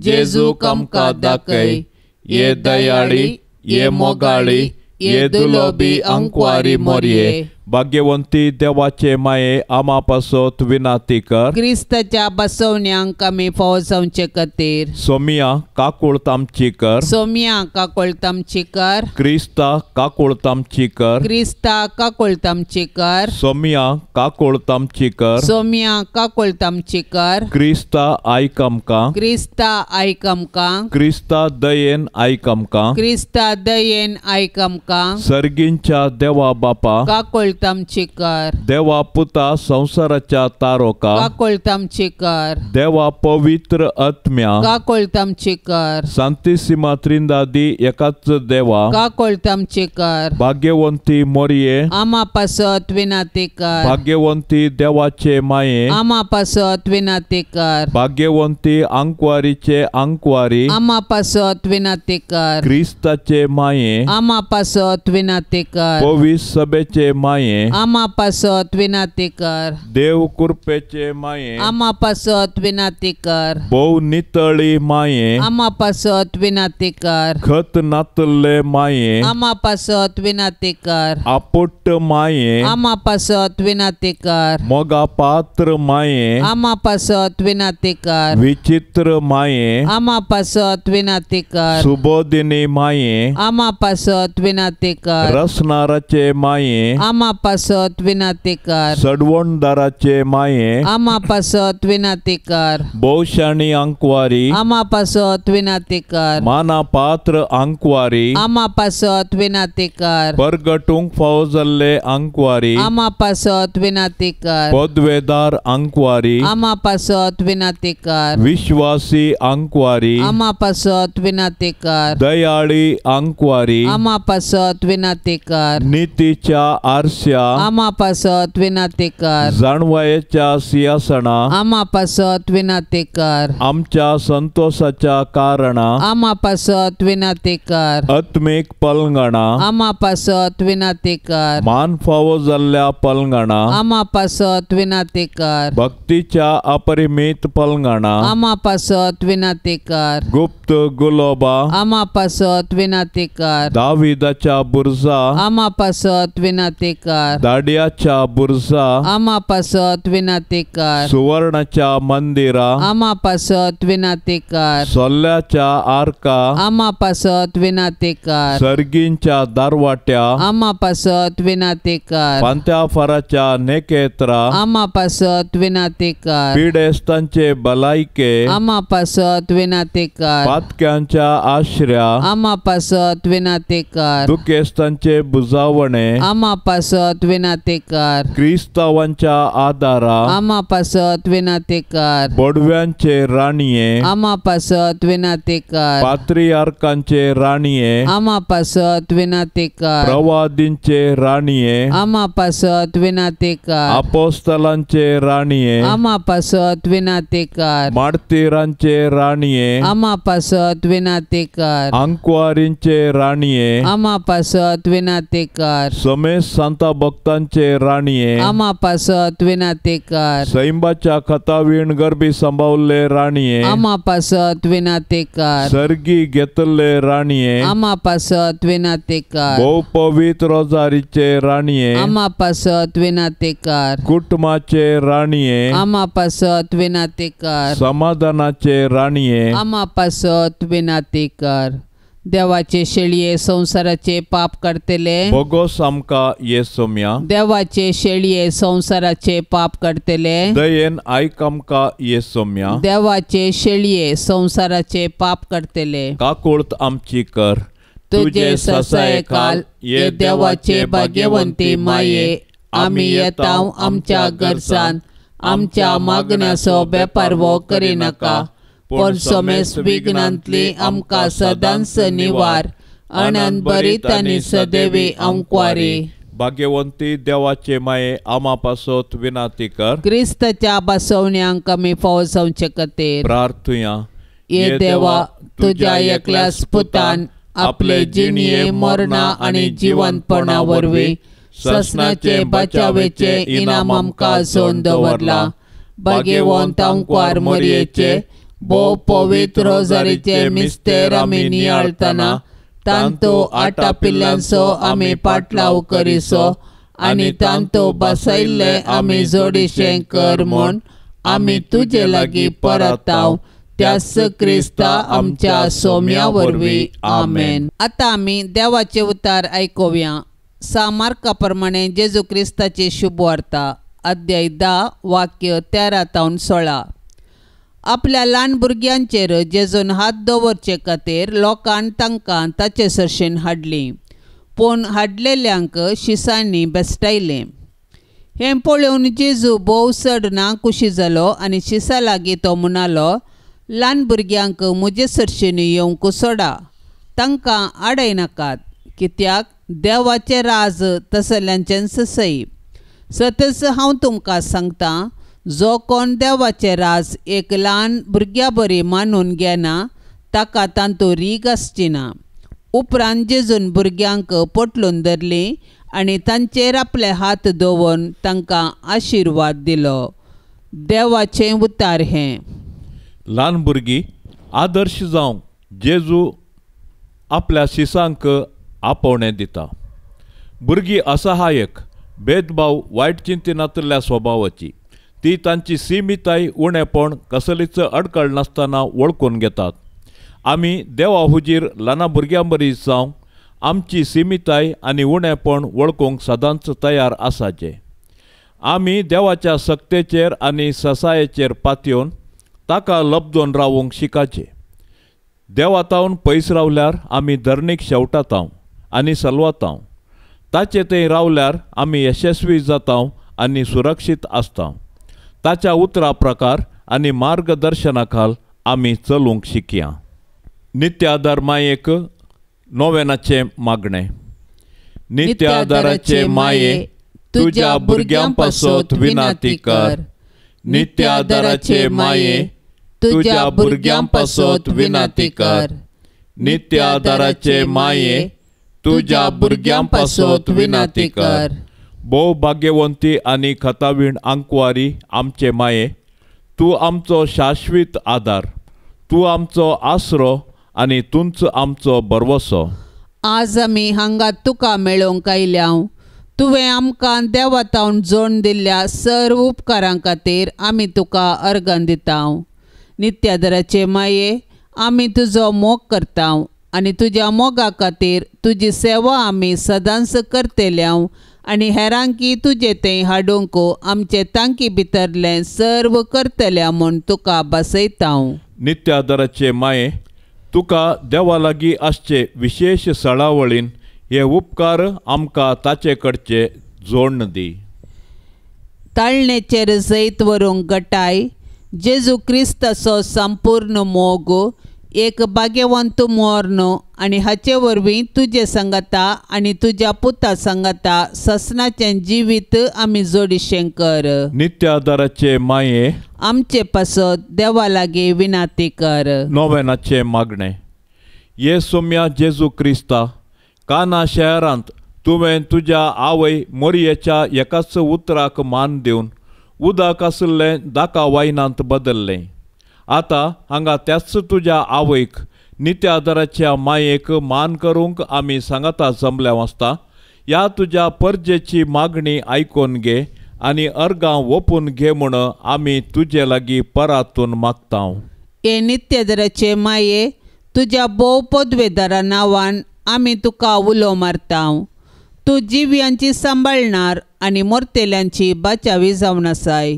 जेजूक आमकां दाखय. ये दयाळी, ये मोगाळी, ये दुलोबी अंकवारी मोरये, भाग्यवंती देवाचे माये, आमा पासत विनाती कर. क्रिस्ताच्या बसवण्यांक आमी फावो जावचे खातीर. सोमिया काकुळत आमची कर. सोमिया काकुळत आमची कर. क्रिस्ता काकुळत आमची कर. क्रिस्ता काकुळत आमची कर. सोमिया काकुळत आमची कर. सोमिया काकुळत आमची कर. क्रिस्ता आयक आमकां. क्रिस्ता आयक आमकां. क्रिस्ता दयेन आयक आमकां. क्रिस्ता दयेन आयक आमकां. सर्गींच्या देवा बापा, काकुळत आमची कर. देवा पुता संवसाराच्या तारोका, काकुळत आमची कर. देवा पवित्र आत्म्या, काकुळत आमची कर. सांतिसिमा त्रिंदादी एकाच देवा, काकुळत आमची कर. भाग्यवंती मोरये, आमा पासत विनाती कर. भाग्यवंती देवाचे माये, आमा पासत विनाती कर. भाग्यवंती आंकवारीचे आंकवारी, आमा पासत विनाती कर. क्रिस्ताचे माये, आमा पासत विनाती कर. पवित्र सभेचे माये, माये, आमा पासत विनाती कर। देव कृपेचे माये, आमा पासत विनाती कर। भोव नितळी माये, आमा पासत विनाती कर। खत नातल्ले माये, आमा पासत विनाती कर। आपुट्ट माये, आमा पासत विनाती कर। मोगा पात्र माये, आमा पासत विनाती कर। विचित्र माये, आमा पासत विनाती कर। सुबोधिनी माये, आमा पासत विनाती कर। रसनाराचे माये, आमा पासत विनाती कर। सडवणदाराचे माये, आमा पासत विनाती कर। भोवशाणी अंकवारी, आमा पासत विनाती कर। माना पात्र अंकवारी, आमा पासत विनाती कर। परगटूंक फावो जाल्ले अंकवारी, आमा पासत विनाती कर। पदवेदार अंकवारी, आमा पासत विनाती कर। विश्वासी अंकवारी, आमा पासत विनाती कर। दयाळी अंकवारी, आमा पासत विनाती कर। नितीच्या आरस्या, आमा पासत विनाती कर। जाणवायेच्या सिंहासना, आमा पासत विनाती कर। आमच्या संतोषाच्या कारणा, आमा पासत विनाती कर। आत्मीक पलंगणा, आमा पासत विनाती कर। मान फावो जाल्ल्या पलंगणा, आमा पासत विनाती कर। भक्तीच्या अपरिमित पलंगणा, आमा पासत विनाती कर। गुप्त गुलोबा, आमा पासत विनाती कर। दाविदाच्या बुर्जा, आमा पासत विनाती कर। दाडियाच्या बुर्जा, आमा पासत विनाती कर। सुवर्णाच्या मंदिरा, आमा पासत विनाती कर। सोल्ल्याच्या आरका, आमा पासत विनाती कर। सर्गींच्या दारवाट्या, आमा पासत विनाती कर। पांत्याफाराच्या नेकेत्रा, आमा पासत विनाती कर। पिडेस्तांचे बलायके, आमा पासत विनाती कर। पातक्यांच्या आश्र्या, आमा पासत विनाती कर। दुखेस्तांचे बुजावणे, आमा पासत विनाती कर। क्रिस्तावांच्या आदारा, आमा पासत विनाती कर। बोडव्यांचे राणये, आमा पासत विनाती कर। पात्रियार्कांचे राणये, आमा पासत विनाती कर। प्रवादींचे राणये, आमा पासत विनाती कर। अपोस्तलांचे राणये, आमा पासत विनाती कर। मार्तीरांचे राणये, आमा पासत विनाती कर। अंकवारींचे राणये, आमा पासत विनाती कर। समेत सांता भक्तांचे राणये, आमा पासत विनाती कर। सैंबाच्या खतावीण गर्भी सांबावल्ले राणये, आमा पासत विनाती कर। सर्गी घेतल्ले राणये, आमा पासत विनाती कर। भोव पवित्र रोजारीचे राणये, आमा पासत विनाती कर। कुटुंबाचे राणये, आमा पासत विनाती कर। समाधानाचे राणये, आमा पासत विनाती कर। देवाचे शेळये संसाराचे पाप करतले, भोगोस आमकां येसोम्या। देवाचे शेळये संसाराचे पाप करतले, दयेन आयक आमकां येसोम्या। देवाचे शेळये संसाराचे पाप करतले, काकुळत आमची कर। तुझे ससायकाल ये देवाचे भाग्यवंती माये, आमी येता आमच्या गरजान, आमच्या मागण्याचो बेपारवो करिनाका, पूण समेस विघ्नांतली आमकां सदांच निवार। आनंद बरीत आनी सदैवी आमक्वारी। भाग्यवंती देवाचे माये, आमा पासत विनाती कर। क्रिस्ताच्या बसवण्यांक आमी फावो जावचे खातीर प्रार्थुया। ये देवा, तुज्या एकल्याच पुतान आपले जिणये मरणा आनी जिवंतपणा वरवीं ससनाचे बचावेचे इनाम आमकां आजोवन दवरला। भाग्यवंत आमकार मरयेचे भोव पवित्र रोजारीचे मिस्तेर आमी नियाळतना तांतो आटापिल्ल्यांचो आमी पाटलाव करिसो आनी तांतो बसयल्ले आमी जोडीशें कर म्हूण आमी तुजे लागीं परताव त्यास क्रिस्ता आमच्या सोम्या वरवीं आमेन। आतां आमी देवाचे उतार आयकुया। सा मार्का प्रमाणे जेजू क्रिस्ताची शुभवार्ता, अध्याय 10 वाक्य 13 तावन 16। आपल्या ल्हान भुरग्यांचेर जेजून हात दवरचे खातीर लोकान तांकां ताचे सरशेन हाडली, पूण हाडलेल्यांक शिसांनी बेस्टायलें। हें पळोवन जेजू भोव चड ना खुशी जालो आनी शिसा लागीं तो म्हणालो, ल्हान भुरग्यांक म्हजे सरशेन येवंक सोडा, तांकां आडयनाकात, कित्याक देवाचें राज तसल्यांचेंच सई। सतच हांव तुमकां सांगतां, जो कोण देवाचें राज एक ल्हान भुरग्या बरी मानून घेना ताका तांतूं रीग आसची ना। उपरांत जेजून भुरग्यांक पोटलून धरलीं आनी तांचेर आपले हात दवरून तांकां आशिर्वाद दिलो. देवाचें उतार हें. ल्हान भुरगीं आदर्श जावंक जेजू आपल्या शिसांक आपोवणें दिता. भुरगीं असहायक, भेदभाव, वायट चिंतिनातल्या स्वभावाची, ती तांची सीमिताय, उणेपण कसलीच अडकळ नासतना वळखून घेतात. आमी देवा हुजीर ल्हान भुरग्यां बरी जावंक आमची सीमिताय आनी उणेपण वळखूंक सदांच तयार आसाचें. आमी देवाच्या सक्तेचेर आनी ससायेचेर पातयेवन ताका लब्दोन रावूंक शिकाचें. देवातावन पयस रावल्यार आमी धरणीक शेवटातांव आनी सलवातांव. ताचे थंय रावल्यार आमी यशस्वी जातांव आनी सुरक्षीत आसतांव. ताच्या उतरा प्रकार आनी मार्गदर्शना खाल आमी चलूंक शिकया. नित्याधार मायेक नोवेनाचें मागणें. नित्याधाराचे माये, तुज्या भुरग्यां पासत विनाती कर. नित्याधाराचे माये, तुज्या भुरग्यां पासत विनाती कर. नित्याधाराचे माये, तुज्या भुरग्यां पासत विनाती कर. भोव भाग्यवंती आनी खतावीण आंकवारी आमचे माये, तूं आमचो शाश्वीत आदार, तूं आमचो आसरो आनी तूंच आमचो भरवसो. आज आमी हांगा तुका मेळोवंक आयल्या. तुवें आमकां देवातावन जोड दिल्ल्या सर्व उपकारां खातीर आमी तुका अर्गां दिता. नित्यादराचे माये, आमी तुजो मोग करता आनी तुज्या मोगा खातीर तुजी सेवा आमी सदांच करतल्या आनी हेरांकी तुजे तें हाडूंक आमचे तांकी भितरलें सर्व करतल्या म्हूण तुका बसयता. नित्यादराचे माये, तुका देवा लागीं आसचे विशेश सळावळीन हे उपकार आमकां ताचे कडचे जोडण दी. ताळणेचेर जैत व्हरूंक गटाय, जेजू क्रिस्ताचो संपूर्ण मोग, एक भाग्यवंत मोर्न आनी हाचे वरवीं तुजे सांगाता आनी तुज्या पुता सांगाता ससनाचें जिवीत आमी जोडिशें कर. नित्याधाराचे माये, आमचे पासत देवा लागीं विनाती कर. नोवेनाचें मागणें. ये सोम्या जेजू क्रिस्ता, काना शहरांत तुवें तुज्या आवय मोरयेच्या एकाच उतराक मान दिवन उदक आशिल्लें दाका वायनांत बदल्लें. आतां हांगा त्याच तुज्या आवयक नित्याधाराच्या मायेक मान करूंक आमी सांगाता जमल्या वाचता. ह्या तुज्या परजेची मागणी आयकून घे आनी अर्गां ओपून घे म्हूण आमी तुजे लागीं परातून मागता. हे नित्याधाराचे माये, तुज्या भोव पदवेदारा नांवान आमी तुका उलो मारता. तूं जिव्यांची सांबाळणार आनी मोरतेल्यांची बाचावी जावन आसाय.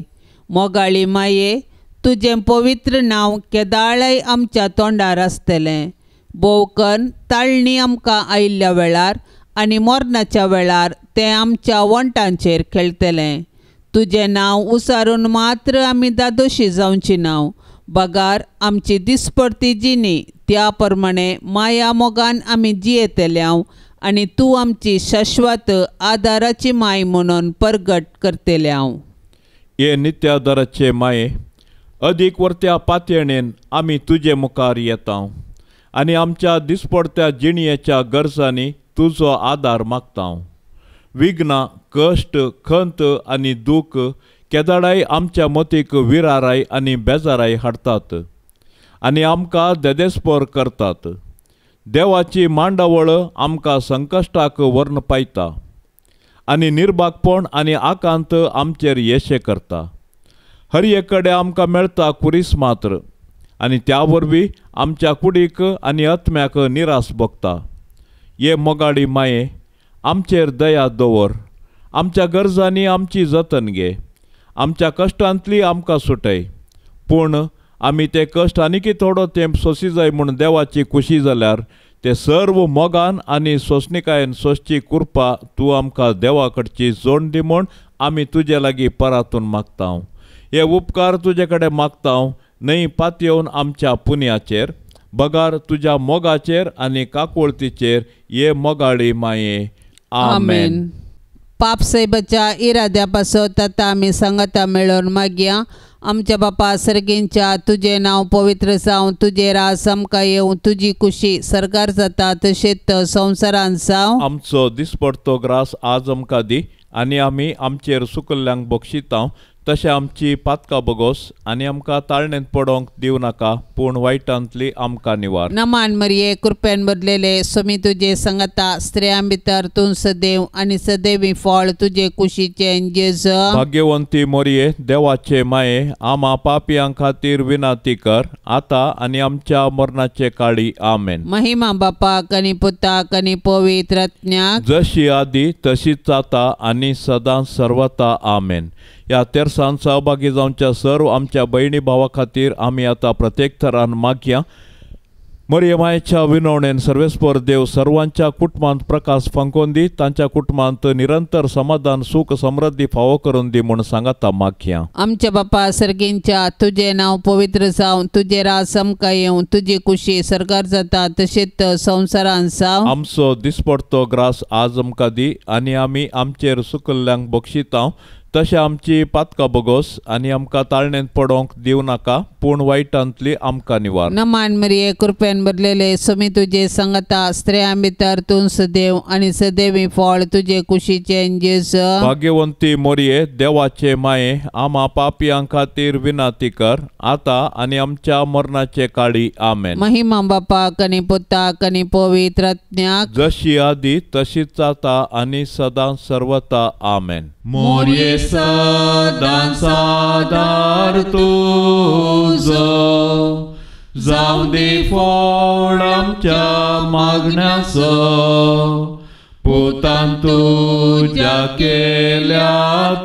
मोगाळी माये, तुजें पवित्र नांव केदाळय आमच्या तोंडार आसतलें. भोवकन ताळणी आमकां आयिल्ल्या वेळार आनी मरणाच्या वेळार तें आमच्या वंटांचेर खेळटलें. तुजें नांव उसारून मात्र आमी दादोशी जावची नांव, बगार आमची दिसपडती जिणी त्या प्रमाणे माया मोगान आमी जियेतल्या आनी तूं आमची शाश्वत आदाराची माय म्हणून परगट करतल्या. हे नित्याधाराचे माये, अदीक वर्त्या पातयेणेन आमी तुजे मुखार येता आनी आमच्या दिसपडत्या जिणयेच्या गरजांनी तुजो आदार मागता. विघ्नां, कश्ट, खंत आनी दूख केदाडाय आमच्या मतीक विराराय आनी बेजाराय हाडटात आनी आमकां देदेस्पोर करतात. देवाची मांडावळ आमकां संकश्टाक व्हरून पायता आनी निर्भागपण आनी आकांत आमचेर येशे करता. हर एक कडेन आमकां मेळटा कुरीस मात्र आनी त्या वरवीं आमच्या कुडीक आनी आत्म्याक निरास भोगता. हे मोगाडी माये, आमचेर दया दवर. आमच्या गरजांनी आमची जतन घे. आमच्या कश्टांतली आमकां सुटय. पूण आमी ते कश्ट आनीकी थोडो तेंप सोंसी जाय म्हूण देवाची खुशी जाल्यार ते सर्व मोगान आनी सोंसणिकायेन सोंसची कृपा तूं आमकां देवा कडची जोड दी म्हूण आमी तुजे लागीं परातून मागता. हे उपकार तुजे कडेन मागता न्हय पातयेवन आमच्या पुण्याचेर, बगार तुज्या मोगाचेर आनी काकुळतीचेर. हे मोगाळी माये, आमेन. पाप साहेबाच्या इराद्या पासत आतां आमी सांगाता मेळोवन मागया. आमच्या बापा सर्गींच्या तुजें नांव पवित्र जावं, तुजें राज आमकां येवं, तुजी कुशी सरकार जाता तशेंच संवसारांत जावं. आमचो दिसपडतो ग्रास आज आमकां दी आनी आमी आमचेर सुकल्ल्यांक बक्षितांव तशें आमची पातकां बगोस आनी आमकां ताळणेंत पडोंक दिवं नाका, पूण वायटांतली आमकां निवार. नमान मरिये, कृपेन बदलेले, स्वामी तुजे संगता, स्त्रियां भितर तूं सदैव आनी सदैवी फळ तुजे कुशीचें जेजू. भाग्यवंती मोरये, देवाचे माये, आमा पापयां खातीर विनंती कर आतां आनी आमच्या मरणाचे काळी. आमेन. महिमा बापाक आनी पुताक आनी पवित्र आत्म्याक, जशी आदी तशीच आतां आनी सदां सर्वता. आमेन. ह्या तेरसान सहभागी जावच्या सर्व आमच्या भयणी भावा खातीर आमी आतां प्रत्येक थरान मागया. मरिये मायेच्या विनवणेन सर्वेस्पर देव सर्वांच्या कुटुंबांत प्रकाश फांकोवन दी, तांच्या कुटुंबांत निरंतर समाधान सुख समृद्धी फावो करून दी म्हूण सांगाता मागया. आमच्या बापा सर्गींच्या तुजें नांव पवित्र जावं, तुजें राज आमकां येवं, तुजी कुशी सरकार जाता तशेंच संवसारांत जावं. आमचो दिसपडतो ग्रास आज आमकां दी आनी आमी आमचेर सुकल्ल्यांक बक्षितांव तशें आमची पातकां बगोस आनी आमकां ताळणेंत पडोंक दिवं नाका, पूण वायटांतली आमकां निवार. नमान मरिये, कृपेन भरलेले, स्वामी तुजे संगता, स्त्रियां भितर तूं सदैव आनी सदैवी फळ तुजे कुशीचें जेजू. भाग्यवंती मोरये, देवाचे माये, आमा पापयां खातीर विनंती कर आतां आनी आमच्या मरणाचे काळी. आमेन. महिमा बापाक आनी पुताक आनी पवित्र आत्म्याक, जशी आदी तशीच आतां आनी सदां सर्वता. आमेन. मोरये सदां सादार तुजो, जावं दी फळ आमच्या मागण्याचो, पुतान तुज्या केल्या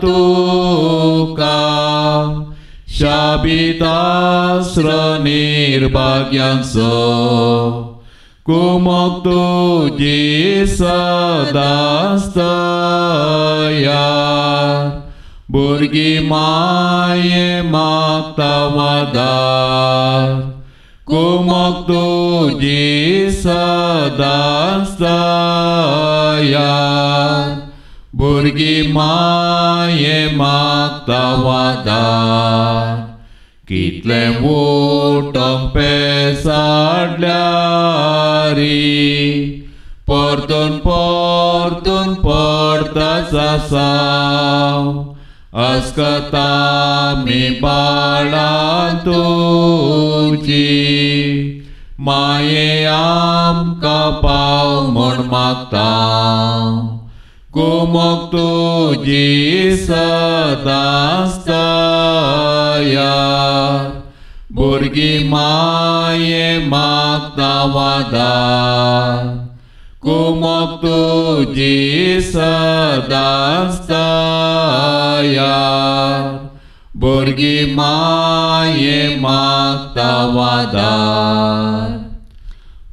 तुका शाबितास्र निर्भाग्यांचो, कुमक तुजी सदांच तयार, भुरगीं माये मागता वादार, कुमक तुजी सदांच तयार, भुरगीं माये मागता वादार. कितलें उठोंक पेसाडल्यारी, परतून परतून पडताच आसाव, अस्कता आमी बाळां तुजी, माये आमकां पाव म्हूण मागता, कुमक तुजी सदांच तयार, भुरगीं माये मागता वादार, कुमक तुजी सदांच तयार, भुरगीं माये मागता वादार.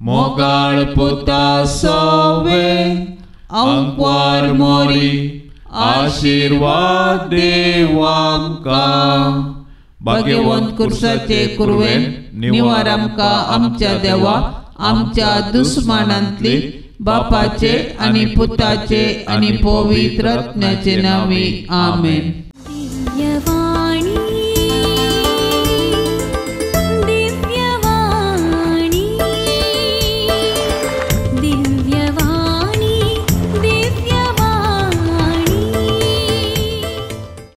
मोगाळ पुता सवे अंकवार मोरी, आशिर्वाद देव आमकां, भाग्यवंत कुर्साचे कुरवेन निवार आमकां आमच्या देवा, आमच्या दुस्मानांतली, बापाचे आनी पुताचे आनी पवित्र आत्म्याचे नांवी. आमेन.